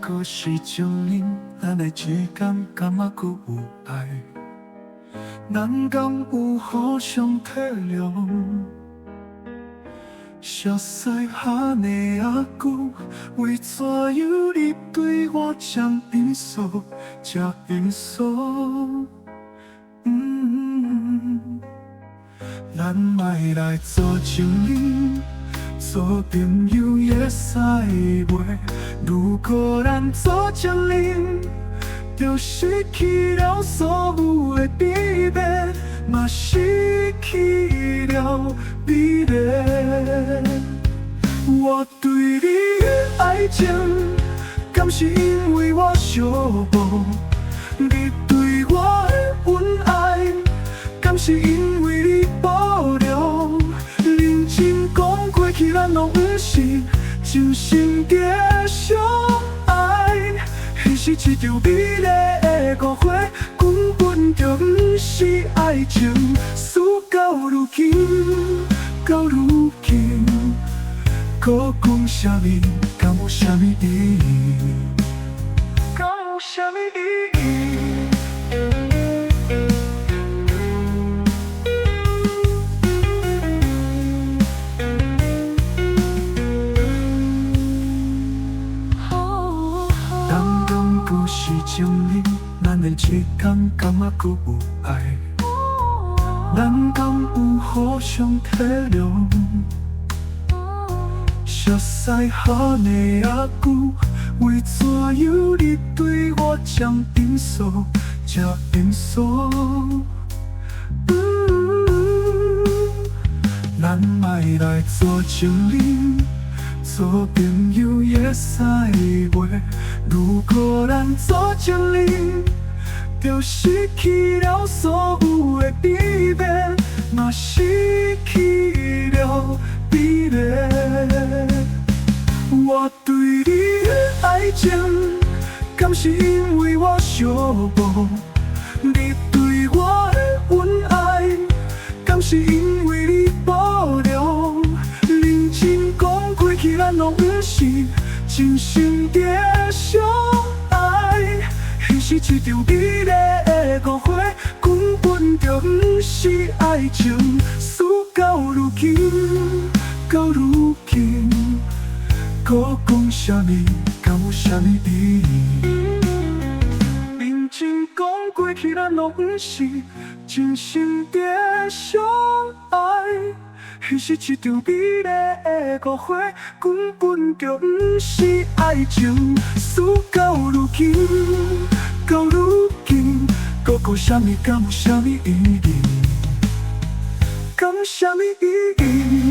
閣是情人，咱的之間敢猶閣有愛？咱敢有互相體諒？熟似遐爾仔久，為怎樣你對我這嚴肅，這嚴肅？咱莫來做情人，做朋友會使袂？如果咱做情人，就失去了所有的秘密，嘛失去了美麗。我對你的愛情，敢是因為我寂寞？你對我的恩愛，敢是因為你保留？認真講過去，咱攏毋是真心在相愛，彼是一場美麗的誤會，根本就毋是愛情。事到如今，到如今，閣講啥物，敢有啥物意義？敢有啥物意義？咱敢閣是情人，咱的之間敢猶閣有愛？咱敢有互相體諒？熟似遐爾仔久，為怎樣你對我這嚴肅，這嚴肅？咱莫來做情人，做朋友會使袂？如果咱做情人，就失去了所有的秘密，嘛失去了美麗。我對你的愛情，敢是因為我寂寞？你對我的恩愛，敢是因為你保留？認真講過去，咱攏毋是真心在相愛，彼是一場美麗的誤會，根本就毋是愛情。事到如今，到如今，閣講啥物，敢有啥物意義？認真講過去，咱攏毋是真心在相愛，彼是一場美麗的誤會，根本就毋是愛情。事到如今，到如今，閣講啥物，敢有啥物意義？敢有啥物意義？